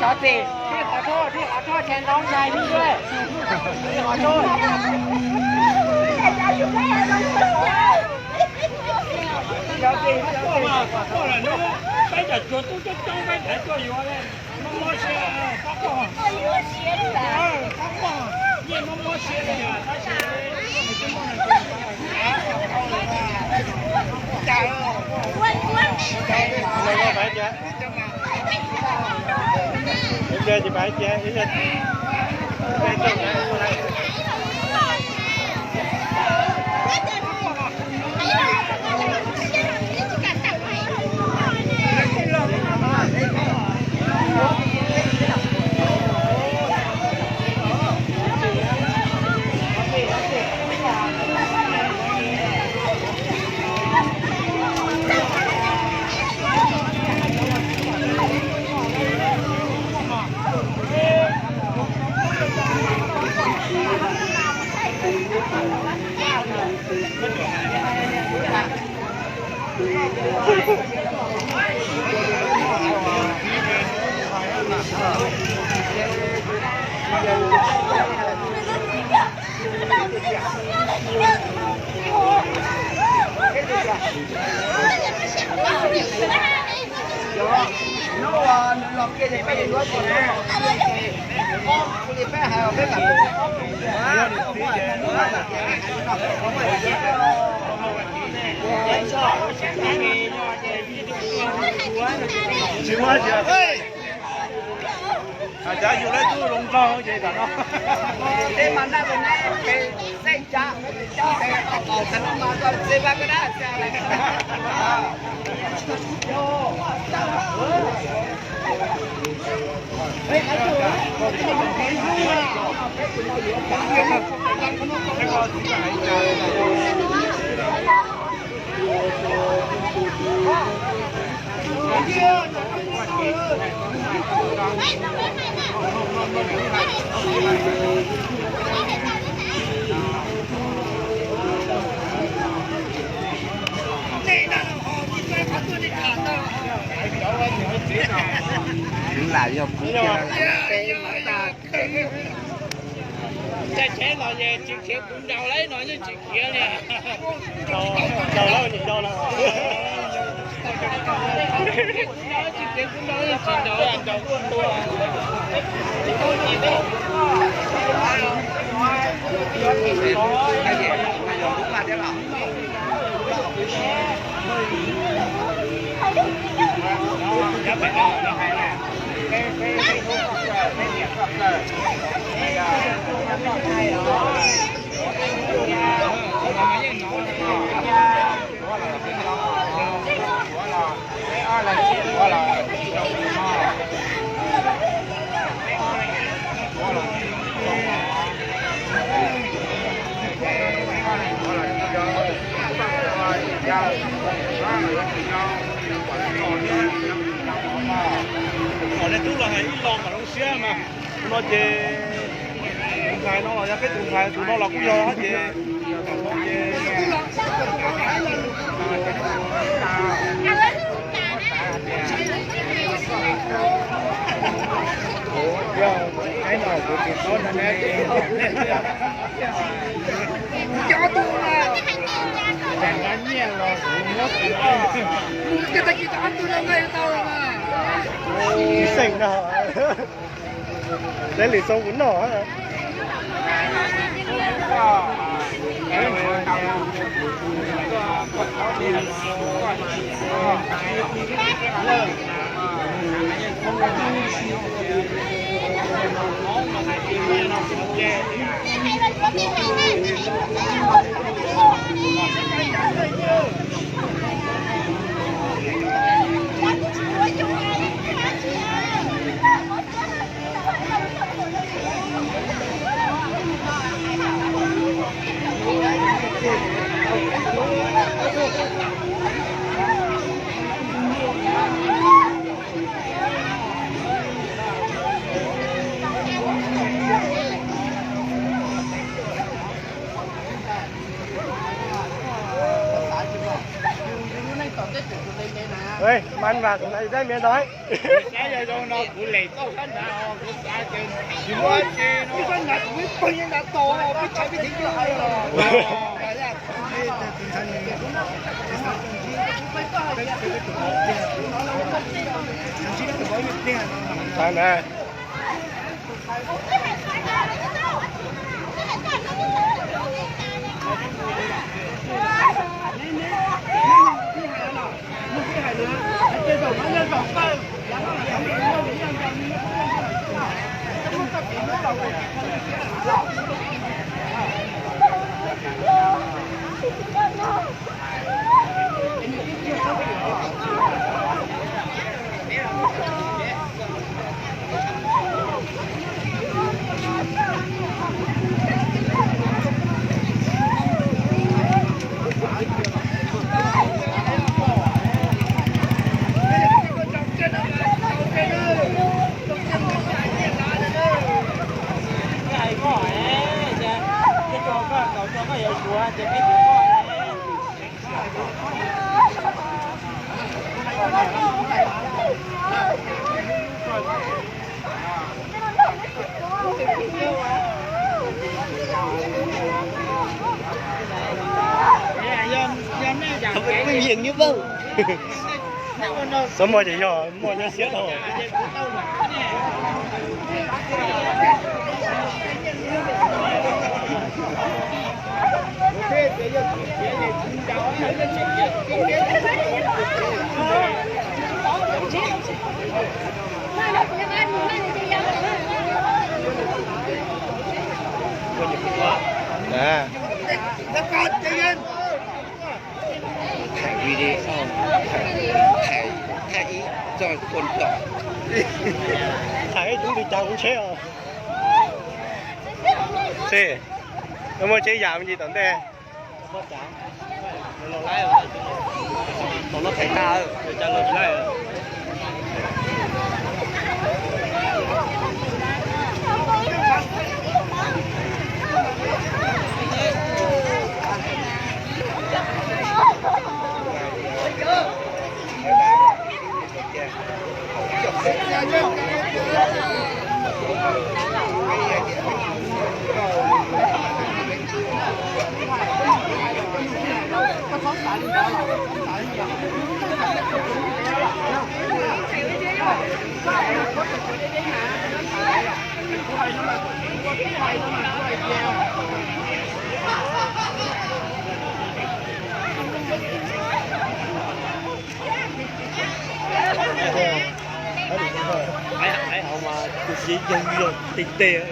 Cov txiv, thij qhov tshuaj, thij qhov tshuaj ces ntau ntsais li lawm. Thij qhov tshuaj. Peb cov tsuag tub coob coob peb cov tuaj yuav li. Muab muab siab, qab quaj, qab quaj, yeej muab muab siab li tab sis Tsis muaj, tsis muaj. Cov yus lawv tub zoo nkauj ces tom no. Tej mas naj tus neb pem xeeb cab, cab pem qos qos tag no mas txiv vaj koj dab txiv. Lam yog kuv lam peb mas tag. Tsis khiav kuv nraus lawm no yeej tsis khiav li. Nraus lawm nyuam nraus lawm. Tsis khiav kuv nraus yeej tsis nraus, nraus kuj tua. Kom nej tub los hais ib lo kom zoo siab mas. Tus no ces tus ntxhais no los yog peb tus ntxhais, tus no los kuj yog ces Xeem no. Teb lwm xoo kuv noj. Ê, maj mam, kuv hais dab miav ntawd. Kuv xav yog zoo no kuv lem tau sab nrad, kuv xav ces tsis muaj dab tsi no. Sab nrad kuv pheej nrad tau, peb tshav peb thiv los. Yeej nyuj vauj. Xav muaj ces yog muaj nyob siab dhau. Nè.ถ่ายวิดีโอ ถ่าย ถ่าย ถ่ายอีกจอยคนก่อน ถ่ายให้ดูดีจังเชียว Xib, koj muaj tseeb yam me ntsis tom ntej. Hauv mas tus txiv yog yog tes tes.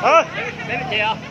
Ơ, peb mus tsev os.